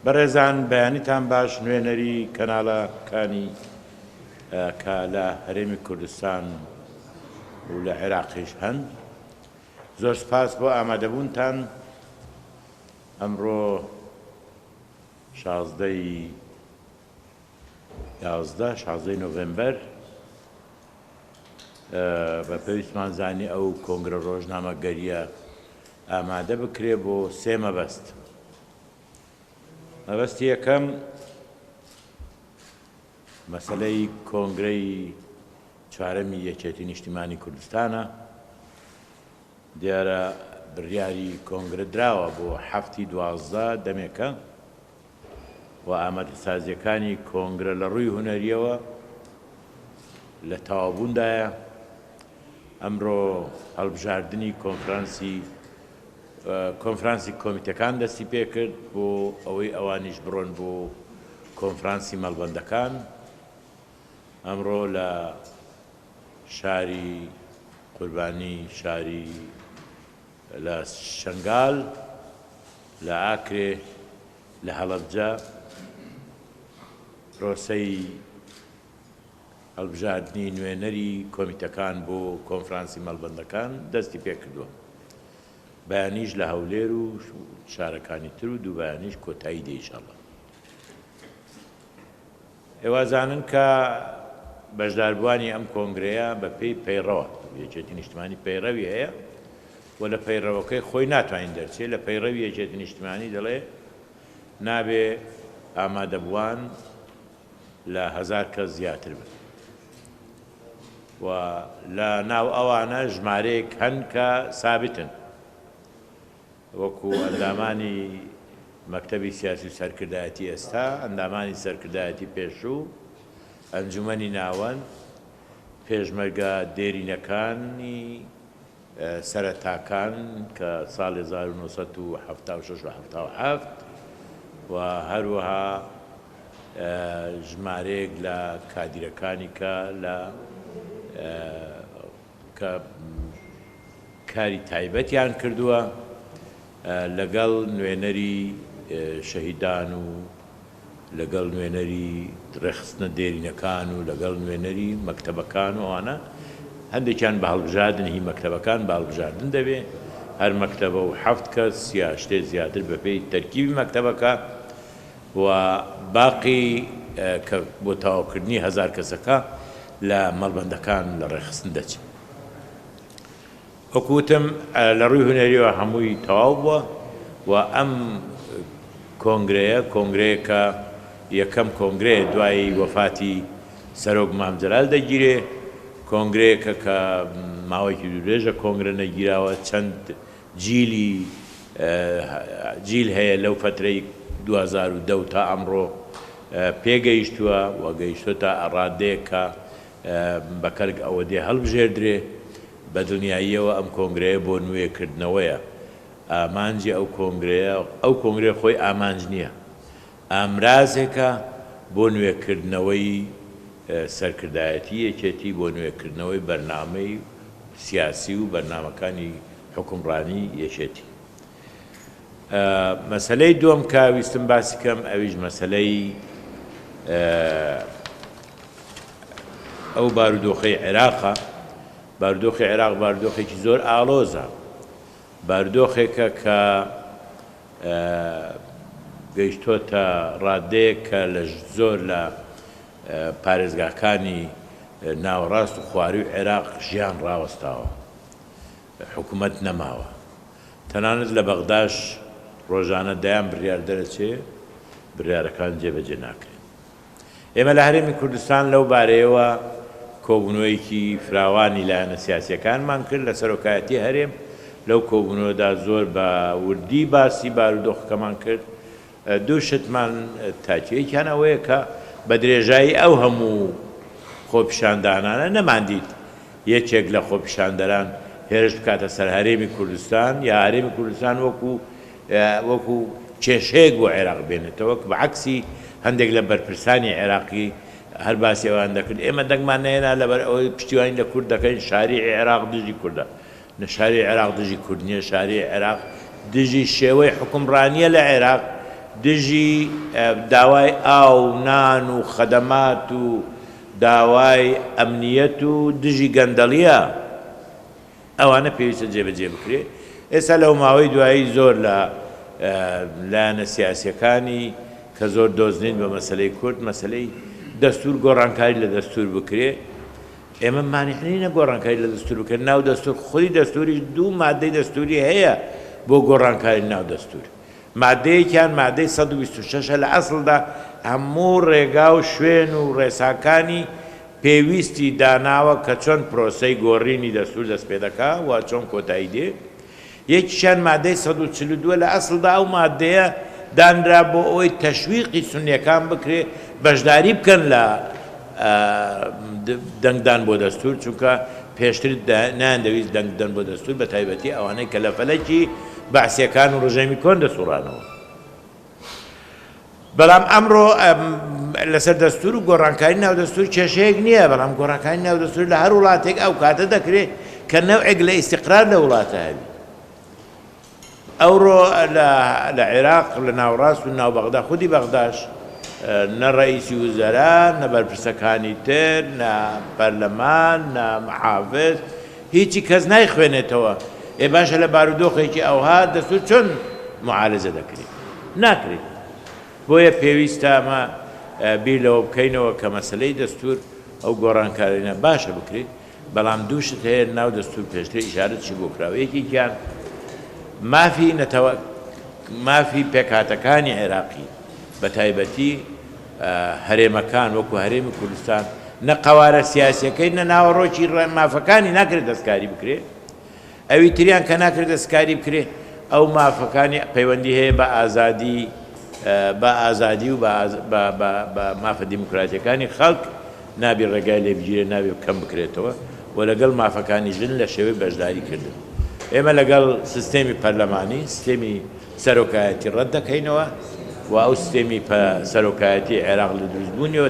بەڕێزان بەیانیتان باش نوێنەری کەناڵەکانی کە لە هەرێمی کوردستان و لە عێراقیش هەن زۆر سپاس بۆ ئامادەبوونتان ئەمڕۆ شازدەی 11 شازدەی نۆڤێمبەر بە پێویستمان زانی ئەو کۆنگرە ڕۆژنامەگەریە ئامادە بکرێ بۆ سێ مەبەست. مەبەستی یەکەم مەسەلەی کۆنگرەی چوارەمی یەکێتی نیشتیمانی کوردستانە. دیارە بڕیاری کۆنگرە دراوە بۆ حەفتی 12 دەمێکە و ئامادەسازیەکانی کۆنگرە لە ڕووی هونەریەوە لە تەواوبووندایە. ئەمڕۆ هەڵبژاردنی کۆنفرانسی کۆنفرانسی کۆمیتەکان دەستی پێکرد بۆ ئەوەی ئەوانیش بڕۆن بۆ کۆنفرانسی مەڵبەندەکان. ئەمڕۆ لە شاری قوربانی شاری لە شنگال، لە ئاکرێ، لە هەڵەبجە پرۆسەی هەڵبژاردنی نوێنەری کۆمیتەکان بۆ کۆنفرانسی مەڵبەندەکان دەستی پێکردووە. بەیانیش لە هەولێر و شارەکانی تر و دووبەیانیش کۆتایی دێ ئیشەڵا. ئێوە ئەزانن کە بەشداربووانی ئەم کۆنگرەیە بە پێی پەیڕەوە، یەکێتی نیشتمانی پەیڕەوی هەیە و لە پەیڕەوەکەی خۆی ناتوانین دەرچێ، لە پەیڕەوی یەکێتی نیشتمانی دەڵێ نابێ ئامادەبووان لە هەزار کەس زیاتر بن و لە ناو ئەوانە ژمارەیەک هەن کە سابتن وەکو ئەندامانی مەکتەبی سیاسی و سەرکردایەتی ئێستا، ئەندامانی سەرکردایەتی پێشوو، ئەنجومەنی ناوەند، پێشمەرگە دێرینەکانی سەرەتاکان کە ساڵی 1976 و 77 و هەروەها ژمارەیەک لە کادیرەکانی کە لە کە کاری تایبەتیان کردووە لەگەڵ نوێنەری شەهیدان و لەگەڵ نوێنەری ڕێکخستنە دێرینەکان و لەگەڵ نوێنەری مەکتەبەکان و ئەوانە هەندێکیان بە هەڵبژاردن هی مەکتەبەکان بە هەڵبژاردن دەبێ هەر مەکتەبە و حەفت کەس یا شتێ زیاتر بەپێی تەرکیبی مەکتەبەکە و باقی کە بۆ تەواوکردنی هەزار کەسەکە لە مەڵبەندەکان لە ڕێکخستن دەچن. وەکو وتم لە ڕووی هونەریەوە هەمووی تەواو بووە و ئەم کۆنگرەیە کۆنگرەیەکە یەکەم کۆنگرەیە دوای وەفاتی سەرۆک مام جەلال دەگیرێ، کۆنگرەیەکە کە ماوەیەکی دوورێژە کۆنگرە نەگیراوە، چەند جیلی جیل هەیە لەو فەترەی 2010 و تا ئەمڕۆ پێگەیشتووە و گەیشتۆتە ڕادەیەک کە بە کەلک ئەوە دێ هەڵبژێردرێ. بە دڵنیاییەوە ئەم کۆنگرەیە بۆ نوێ کردنەوەیە. ئامانجی ئەو کۆنگرەیە، ئەو کۆنگرەیە خۆی ئامانج نییە، ئامرازێکە بۆ نوێ کردنەوەی سەرکردایەتی یەکێتی، بۆ نوێ کردنەوەی بەرنامەی سیاسی و بەرنامەکانی حوکمڕانی یەکێتی. مەسەلەی دووەم کە ویستم باسی کەم ئەویش مەسەلەی ئەو بارودۆخەی عێراقە. بارودۆخی عێراق بارودۆخێکی زۆر ئاڵۆزە، بارودۆخێکە کە گەیشتۆتە ڕادەیەک کە لە زۆر لە پارێزگاکانی ناوەڕاست و خوارووی عێراق ژیان ڕاوەستاوە، حکوومەت نەماوە. تەنانەت لە بەغداش ڕۆژانە دەیان بڕیار دەرەچێ، بڕیارەکان جێبەجێ ناکرێن. ئێمە لە هەرێمی کوردستان لەو بارەیەوە کۆبوونەوەیەکی فراوانی لایەنە سیاسییەکانمان کرد لە سەرۆکایەتی هەرێم، لەو کۆبوونەوەدا زۆر بە وردی باسی بارودۆخەکەمان کرد، دوو شتمان تاکی، یەکیان ئەوەیە کە بە درێژایی ئەو هەموو خۆپیشاندانانە نەماندیت یەکێک لە خۆپیشاندەران هێرش بکاتە سەر هەرێمی کوردستان یا هەرێمی کوردستان وەکو وەکو کێشەیەک بۆ عێراق بێنێتەوە کە بە عەکسی هەندێک لە بەرپرسانی عێراقی هەر باسی ئەوەیان دەکرد ئێمە دەنگمان نەهێنا لەبەر ئەوەی پشتیوانی لە کورد دەکەین شاریعی عێراق دژی کوردە نە شاری عێراق دژی کورد نییە، شاری عێراق دژی شێوەی حوکمڕانییە لە عێراق، دژی داوای ئاو و نان و خەدەمات و داوای ئەمنیەت و دژی گەندەڵیە. ئەوانە پێویستە جێبەجێ بکرێ. ئێستا لەو ماوەی دوایی زۆر لە لایەنە سیاسیەکانی کە زۆر دۆست نین بە مەسەلەی کورد، مەسەلەی دەستور گۆڕانکاری لە دەستور بکرێ. ئێمە مانع نینە گۆڕانکاری لە دەستور بکرێت، ناو دەستور خودی دەستوریش دوو مادەی دەستوری هەیە بۆ گۆڕانکاری ناو دەستور. مادەیەکیان مادەی 126 ە لە ئەسڵدا هەموو ڕێگا و شوێن و ڕێساکانی پێویستی داناوە کە چۆن پرۆسەی گۆڕینی دەستور دەست پێدەکا و چۆن کۆتایی دێ. یەکیشیان مادەی 142 ە لە ئەسڵدا ئەو مادەیە دانرا بۆ ئەوەی تەشویقی سوننیەکان بکرێ بەشداری بکەن لە دەنگدان بۆ دەستور چونکە پێشتر نەیاندەویست دەنگ بدەن بۆ دەستور بە تایبەتی ئەوانەی کە لە فەلەکی بەعسیەکان و ڕژێمی کۆن دەسوڕانەوە. بەڵام ئەمڕۆ لەسەر دەستور و گۆڕانکاری ناو دەستور کێشەیەک نییە، بەڵام گۆڕانکاری ناو دەستور لە هەر وڵاتێک ئەو کاتە دەکرێت کە نەوعێک لە ئیستیقرار لە وڵاتە هەبی. ئەوڕۆ لە عێراق لە ناوڕاست و ناو بەغدا خودی بەغداش نە ڕەئیسی وزەرا نە بەرپرسەکانی تر نە پەرلەمان نە محافز هیچی کەس نایخوێنێتەوە، ئێ باشە لە بارودۆخێکی ئەوها دەستور چۆن معالەجە دەکرێت؟ ناکرێت. بۆیە پێویستە ئەمە بیر لەوە بکەینەوە کە مەسەلەی دەستور ئەو گۆڕانکارینە باشە بکرێت، بەڵام دوو شت هەیە ناو دەستور پێشتر ئیشارەتشی بۆ کراوە، یەکێکیان مافی نەتەوە مافی پێکهاتەکانی عێراقی بەتایبەتی هەرێمەکان وەکو هەرێمی کوردستان نە قەوارە سیاسیەکەی نە ناوەڕۆکی مافەکانی ناکرێت دەستکاری بکرێت ئەوی تریان کە ناکرێت دەستکاری بکرێت ئەو مافەکانی پەیوەندی هەیە بە ئازادی بە ئازادی و بە مافە دیموکراتیەکانی خەڵک نابی ڕێگای لێ بگیرێت نابێ کەم بکرێتەوە و لەگەڵ مافەکانی ژن لە شێوەی بەشداری کردن ئێمە لەگەڵ سیستێمی پەرلەمانی سیستێمی سەرۆکایەتی ڕەت دەکەینەوە و ئەو سیستێمی سەرۆکایەتی عێراق لە دروستبوونیەوە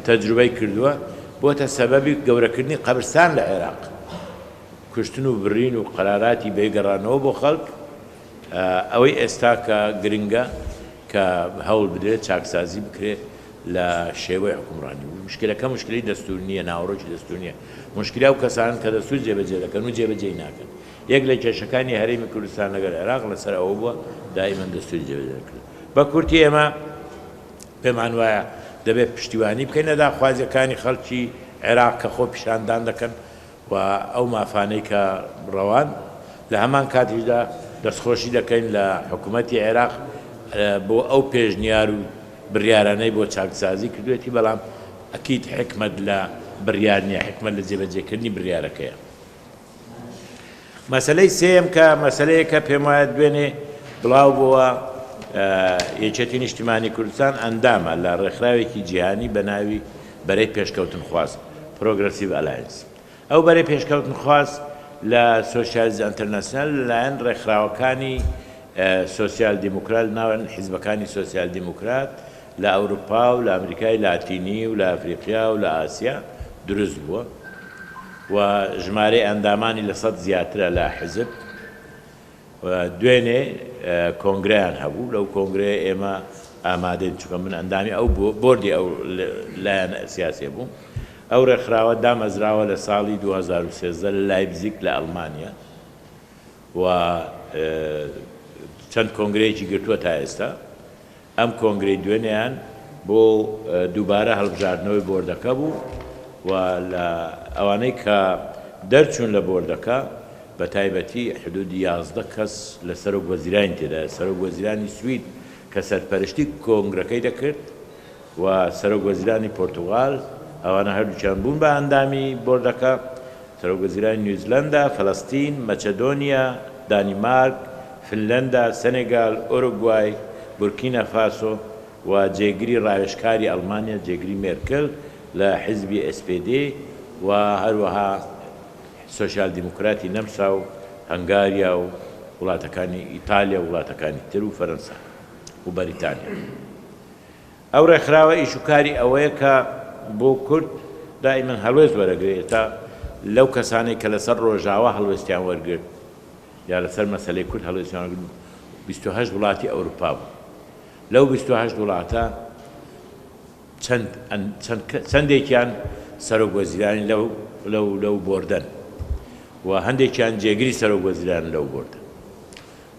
تەجروبەی کردووە بۆتە سەبەبی گەورەکردنی قەبرستان لە عێراق کوشتن و بڕین و قەراراتی بێ گەڕانەوە بۆ خەڵک ئەوەی ئێستا کە گرنگە کە هەوڵ بدرێت چاکسازی بکرێت لە شێوەی حکومڕانی مشکلەکە مشکلی دەستور نییە ناوەڕۆکی دەستور نییە مشکلە ئەو کەسانن کە دەستور جێبەجێ دەکەن و جێبەجێی ناکەن یەک لە کێشەکانی هەرێمی کوردستان لەگەل عێراق لەسەر ئەوە بووە دائیمەن دەستوری جێبەجێ نەکرد. بە کورتی ئێمە پێمان وایە دەبێت پشتیوانی بکەین لە داخوازییەکانی خەڵکی عێراق کە خۆپیشاندان دەکەن و ئەو مافانەی کە ڕەوان، لە هەمان کاتیشدا دەستخۆشی دەکەین لە حکوومەتی عێراق بۆ ئەو پێشنیار و بڕیارانەی بۆ چاکسازی کردوێتی، بەڵام ئەکید حیکمەت لە بڕیار نییە، حیکمەت لە جێبەجێکردنی بڕیارەکەیە. مەسەلەی سێیەم کە مەسەلەیەکە پێم وایە دوێنێ بڵاو بووە، یەکێتی نیشتیمانی کوردستان ئەندامە لە ڕێکخراوێکی جیهانی بە ناوی بەرەی پێشکەوتنخواز، Progressive Alliance. ئەو بەرەی پێشکەوتنخواز لە سۆسیالیست ئەنتەرناسیونال لەلایەن ڕێکخراوەکانی سۆسیال دیموکرات ناوەن حیزبەکانی سۆسیال دیموکرات لە ئەوروپا و لە ئەمریکای لاتینی و لە ئەفریقیا و لە ئاسیا دروست بووە و ژمارەی ئەندامانی لە سەد زیاترە لە حیزب و دوێنێ کۆنگرەیان هەبوو لەو کۆنگرەیە ئێمە ئامادەین چونکە من ئەندامی ئەو بۆردی ئەو لایەنە سیاسیە بووم ئەو ڕێکخراوە دامەزراوە لە ساڵی 2013 لە لایبزیگ لە ئەڵمانیا و چەند کۆنگرەیەکی گرتووە تا ئێستا ئەم کۆنگرەی دوێنێیان بۆ دووبارە هەڵبژاردنەوەی بۆردەکە بوو و لە ئەوانەی کە دەرچوون لە بۆردەکە بە تایبەتی حدودی 11 کەس لە سەرۆک وەزیرانی تێدایە، سەرۆک وەزیرانی سوید کە سەرپەرشتی کۆنگرەکەی دەکرد و سەرۆک وەزیرانی پۆرتوغال، ئەوانە هەردووکیان بوون بە ئەندامی بۆردەکە. سەرۆک وەزیرانی نیوزلەندا، فەلەستین، مەچەدۆنیا، دانیمارک، فنلەندا، سەنێگال، ئۆرۆگوای، بورکینا فاسۆ و جێگری ڕاوێژکاری ئەڵمانیا جێگری مێرکل لە حیزبی SPD و هەروەها سۆسیال دیموکراتی نەمسا و هەنگاریا و وڵاتەکانی ئیتالیا و وڵاتەکانی تر و فەرەنسا و بەریتانیا. ئەو ڕێکخراوە ئیش و کاری ئەوەیە کە بۆ کورد دائیمەن هەڵوێست وەرەگرێ، ئێستا لەو کەسانەی کە لەسەر ڕۆژاوا هەڵوێستیان وەرگرت یا لەسەر مەسەلەی کورد هەڵوێستیان وەرگرت. 28 وڵاتی ئەوروپا بوو. لەو 28 وڵاتە چەند چەند چەندێکیان سەرۆک وەزیرانی لەو لەو لەو بۆردەن و هەندێکیان جێگری سەرۆک وەزیران لەو بۆردە.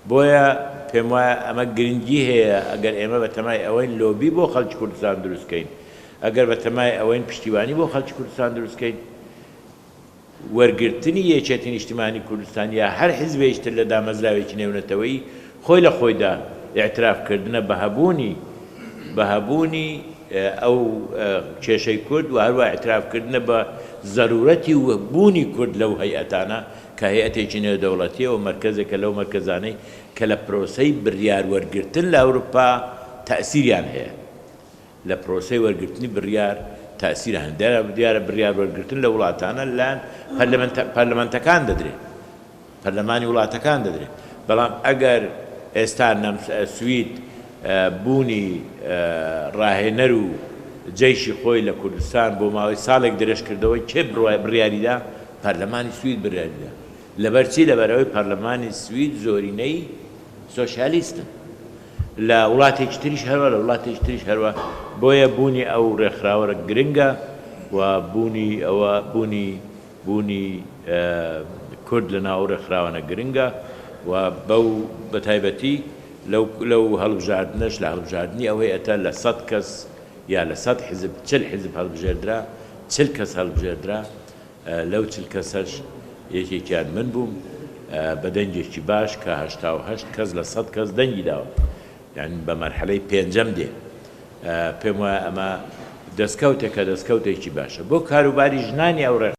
بۆیە پێموایە ئەمە گرنگی هەیە ئەگەر ئێمە بە تەمای ئەوەین لۆبی بۆ خەڵکی کوردستان دروست کەین، ئەگەر بە تەمای ئەوەین پشتیوانی بۆ خەڵکی کوردستان دروست کەین، وەرگرتنی یەکێتی نیشتیمانی کوردستان یا هەر حیزبێکی تر لە دامەزراوێکی نێونەتەوەیی خۆی لە خۆیدا ئیعتراف کردنە بە هەبوونی بە هەبوونی ئەو کێشەی کورد و هەروا ئیعتراف کردنە بە زەرورەتی بوونی کورد لەو هەیئەتانە کە هەیئەتێکی نێودەوڵەتیە و مەرکەزێکە لەو مەرکەزانەی کە لە پرۆسەی بریار وەرگرتن لە ئەوروپا تەئسیریان هەیە. لە پرۆسەی وەرگرتنی بڕیار تەئسیر هەن. دیارە دیارە بڕیار وەرگرتن لە وڵاتانە لەلایەن پەرلەمەنتە پەرلەمەنتەکان دەدرێ. پەرلەمانی وڵاتەکان دەدرێ. بەڵام ئەگەر ئێستا نەمس سوید بوونی ڕاهێنەر و جەیشی خۆی لە کوردستان بۆ ماوەی ساڵێک درێژ کردەوە کێ بڕیاری دا؟ پەرلەمانی سوید بڕیاری دا. لەبەر چی؟ لەبەرئەوەی پەرلەمانی سوید زۆرینەی سۆسیالیستن. لە وڵاتێکی تریش هەروا، لە وڵاتێکی تریش هەروا. بۆیە بوونی ئەو ڕێکخراوە گرنگە و بوونی ئەوە بوونی بوونی کورد لە ناو ئەو ڕێکخراوانە گرنگە و بەو بە تایبەتی لەو لەو هەڵبژاردنەش لە هەڵبژاردنی ئەو هەیئەتە لە سەد کەس یا لە سەد حیزب 40 حیزب هەڵبژێردرا، 40 کەس هەڵبژێردرا. لەو 40 کەسەش یەکێکیان من بووم بە دەنگێکی باش کە 88 کەس لە 100 کەس دەنگی داوە یانی بە مەرحەلەی پێنجەم دێ. پێم وایە ئەمە دەستکەوتێکە، دەستکەوتێکی باشە بۆ کاروباری ژنانی ئەو ڕێکخراوە.